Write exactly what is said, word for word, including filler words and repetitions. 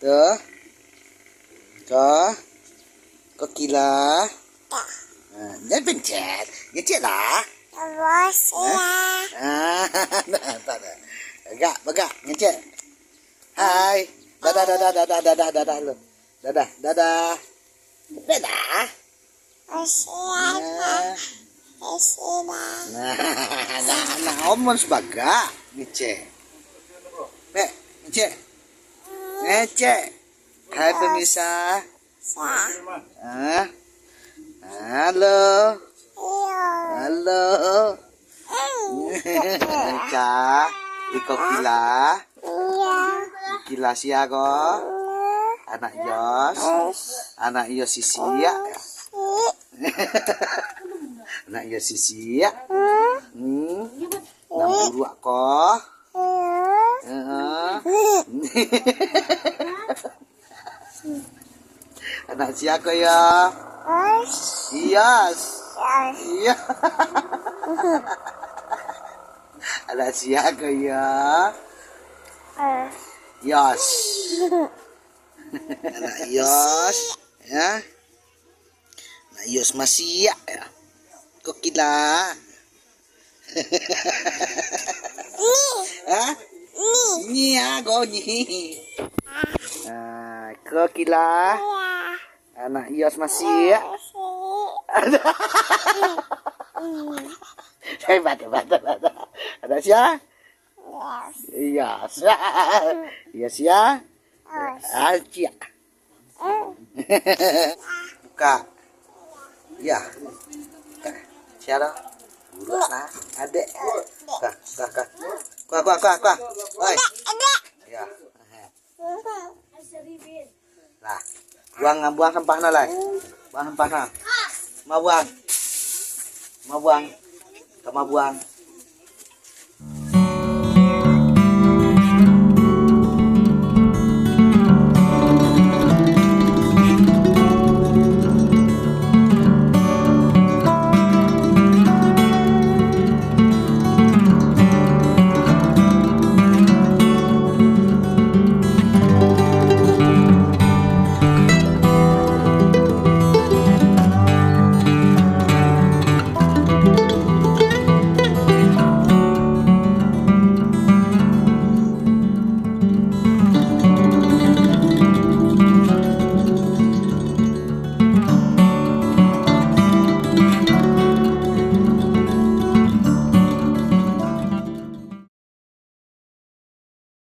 Ko. Ko. Ko kila. Ha, jangan pencet. Ngecek lah. Terus ya. Ah, nah, tak ada. Bagak, bagak. Ngecek. Hai. Dadah, dadah, dadah, dadah, dadah lu. Dadah, dadah. Dadah. Nah. Nah, nah, nah, om harus bagak. Ngecek. Pek, ngecek. Ngecek. Hai, pemirsa. Hah? Halo. Halo. Ka, iko kila. Kila sia ko? Anak Yos. Anak Yos sisiak. Anak Yos sisiak. Hmm. Nang buruak ko? Heeh. Anak sia ko yo? Yos. Iya. Anak sia ko yo? Yos. Anak Yos, ya. Anak Yos masih ya. Ko kila. Hah? Ni, ah, ko ni. Ah, ko kila. Anak Yos masih ya. Hei, bata, bata, bata. Anak sia? Iya. Iya, sia. Ah, sia. Buka. Iya. Buka. Sia lah. Buruak lah. Adek. Buka, buka, buka. Buka, buka, buka, buka. Oi. Iya. Lah. Buang, buang sampah nah, lai. Buang sampah nah. Ma buang. Ma buang. Ka ma buang.